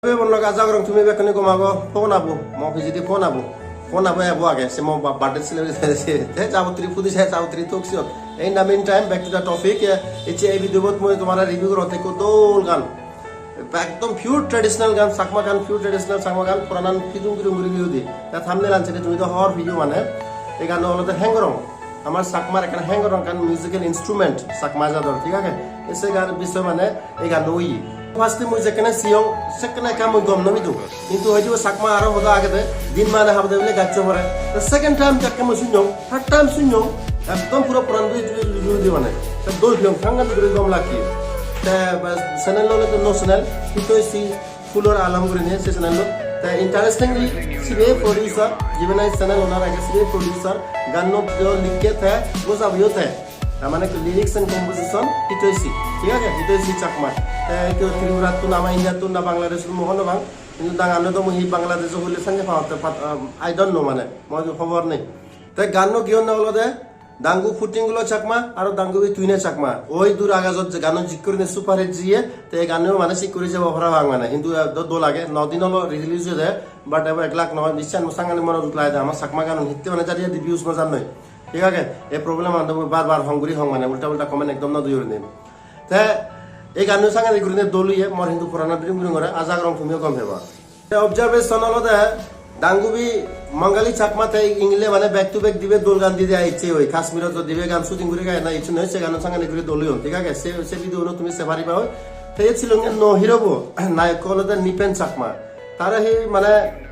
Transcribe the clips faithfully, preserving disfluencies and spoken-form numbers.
Ebe bon lok, aja gorong tumi bekkune gom ago. Phone abo, mo pijedi phone abo. Phone abo ebo age, se mo ba-, birthday celebrate se. Te jabotri pudi se, jabotri tok siyot. In the meantime, back to the topic. Eh, ecche ei video bot mui tomare review gorotte ekko dol gan. Ekdom pure traditional gan, Chakma gan, pure traditional Chakma gan, puranan pidung pidung guri guri udi. Ta thumbnail an sene tumi do hobor piyo mane. Ei gano olode heng gorong. Amar Chakmar ekkan heng gorong ekkan musical instrument, Chakma jador, thik age? Ei se gan bisoy mane ei gan oye. First mui jekkene siyong, sekkene ekka mui gom no pidung. Hintu hoyto Chakma aro hoda agede, din mane habede bile gaccho pore. The second time jekke mui sunyong, third time sunyong, ekdom puro poran dui dui dui dui mane. Te dol piyong, sangadik guri gom lagge. Te bas, channel lole to no channel, hintu si Fulor Alam gurinei se channel-ot. Te interestingly, sibe producer, jibe nahi channel owner age, sibe producer, ganno pure likke te, gojabeyo te. Tar mane lyrics and composition Hitoishi, thik age? Hitoishi Chakma. Te ekko Tripurattun, ama Indiattun, na Bangladeshottun, mui hobor no pang. Hintu danganno do mui hi Bangladesh-o hole sanje paotte pat-, um, I don't know mane, mor hobor nei. Te ganno giyonne olode Dangu Putinggulo Chakma aro Dangubi Twine Chakma. Oi dur agajot je gano jikkurine super hit jiye, te ei gano mane sikkuri jebo parapang mane. Hintu, eh, do-, dol age, no din olo release oyede, but ebo ek lakh noi, bisan mo sangani monot utlai de, ama Chakma ganun hitte mane jariye di views no jan noi. Thik age? Ei problem an do mui bar bar hong guri hong mane, ulta ulta comment ekdom no diyo rine. Te ei gano sangani gurine dol oye, mor hintu purana biring biring gore, aja gorong tumiyo gom peba. Te observation olode Dangubi Mangali Chakma te ingle mane back to back dibe dol gan dide aicche oi. Kashmirot to dibe gan shooting guri gai na icche noi, se gan sangani guri dol oyon, thik age? Se, se video uno tumi se pariba oi. Te iyot silonge no hero bo, nayok olode Nipen Chakma. Tare hi mane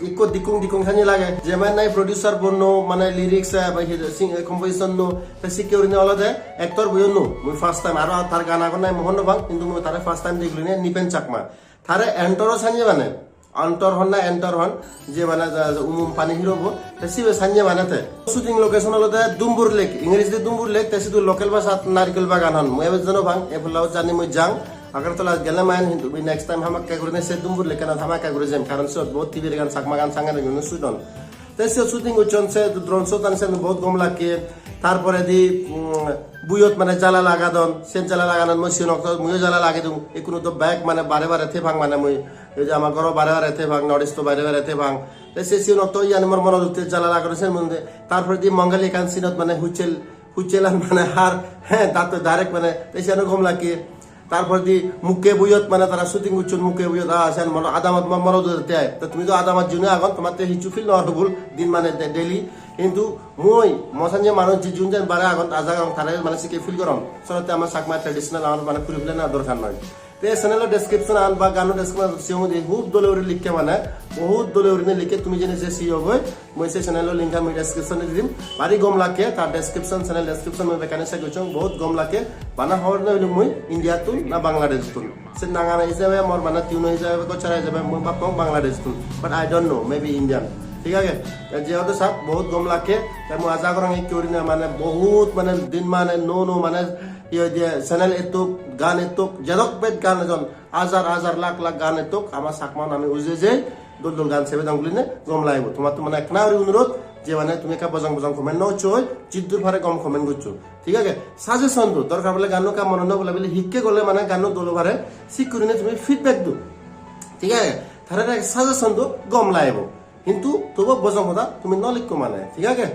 ikko dikkung dikkung sanye lage. Je mane nahi producer bo no, mane lyrics, eh, ba hi sing-, eh, composition no, te sikke urine olode actor boyo no. Mui first time, aro tar gan agon nahi mui hobor no pang, hintu mui tare first time degilung Nipen Chakma. Tare Antor-o sanye mane, Antor hon na Antor hon, je mane ja-, ja umum pani hero bo, te sibe sanye mane te. Shooting location olode Dumbur Lake, English di Dumbur Lake, te sidu local bhashat Narikol Bagan hon. Mui ebe jano bang, e phulla jani mui jang. Agartala gele main hintu mui next time hamakkai gurine se Dumbur Lake-anot hamakkai guri jem, karon siyot bahut tibir gan, Chakma gan, Sangani gan shoot on. Te siyot shooting gocchon, se drone shot an sen bahut gom lagge. Tar poredi, um, buiyot mane jala lagadon, sen jala laganan mui siyen okto muiyo jala lagedung. Ikkunu do bek mane bare bare thebang mane mui. Ei je ama goro bare bare thebang, North East-o bare bare thebang. Te se siyen okto iyani mor monot utte jala lagadon sen mone. Tar poredi Mangali ekkan scene-ot mane huchel, huchelan mane har, he, dato direct mane, te siyano gom lagge. Tar poredi Mukke buiyot mane tara shooting gocchon Mukke buiyot, ah, sen mane adamot mo-, morot ude te ai. To tumi do adamot june agon, tomatte hissu feel no or bul din mane de-, daily. Hintu mui, mo sanye manuj ji jun jen bare agon, aja agon, tare mane sikke feel goron. Senotte ama Chakma traditional amar mane puri fele na dorkar noi. Te channel-o description an ba gano description siyong di hub dole uri likke mane, bahut dole uri ne likke tumi jene je siyo goi. Mui se channel-o link ami description-e di dim. Bari gom lagge, ta description, channel description mui bekkani check gocchong, bahut gom lagge. Bana hobor no pem mui India-tun na Bangladesh-tun. Se nangana hisabe mor bana tune hisabe, gochara hisabe mui bhappong Bangladesh-tun. But I don't know, maybe Indian. Thik age? Te jehetu sat bahut gom lagge. Te mui aja gorong ikke gurine mane bahut mane din mane no no mane iye diye channel ettuk, gan ettuk, jedok bet gan ejon, hajar hajar lakh lakh gan ettuk, ama Chakma-un ami uje jei, dol dol gan sebe dong guline gom lagibo. Tomattun mane ekkena guri onurot je mane tumi ekka bojong bojong comment no goccho oi, jiddur pare gom comment goccho. Thik age? Suggestion do, dorkar pole ganno ekka monot no pole bile hikke gole mane ganno dol o pare, sik gurine tumi feedback do. Thik age? Tare ek suggestion do, gom lagibo. Hintu tobo bojong hoda tumi no likko mane, thik age?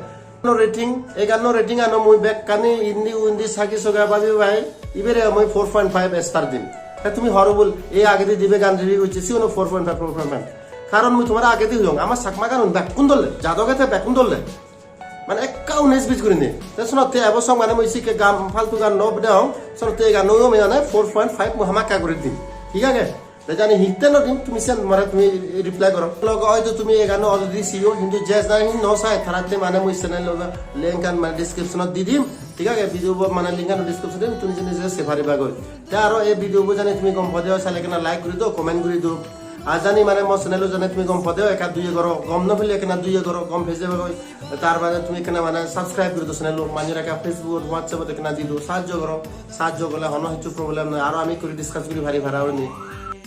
No rating, ei ganno rating ano mui bekkani indi undi sagi soga babi bai, ibere mui four point five star dim. Te tumi horo bul, ei agedi dibe gan review gocche, siuno four point five, four point five. Karon mui tomare agedi hoyong, ama Chakma ganun bekkun dolle, jadoge te bekkun dolle. Mane ekka unis bis gurinei. Te sonotte ebo song mane mui sikke gam faltu gan no deong, sonotte ei ganno mui mane four point five mui hamakkai guri dim. Thik age? Te jani hitte no dim, tumi sen mare tumi reply goro. Loge hoyto tumi ei ganno already siyo, hintu je jani no sai, taratte mane mui channel-o link an mane description-ot di dim. Thik age? Video bo mane link an description-ot dim, tumi jani je sei pariba goi. Te aro ei video bo jani tumi gom pode oi, sale ekkena like guri do, comment guri do. Ar jani mane mo channel-o jani tumi gom pode oi, ekka duye goro, gom no pele ekkena duye goro, gom pei jebe goi. Tar bade tumi ekkena mane subscribe guri do channel-o, manjore ekka Facebook, WhatsApp-ot ekkena di do, sahajjo goro, sahajjo gorle hono hissu problem noi, aro ami guri discuss guri pari para oini.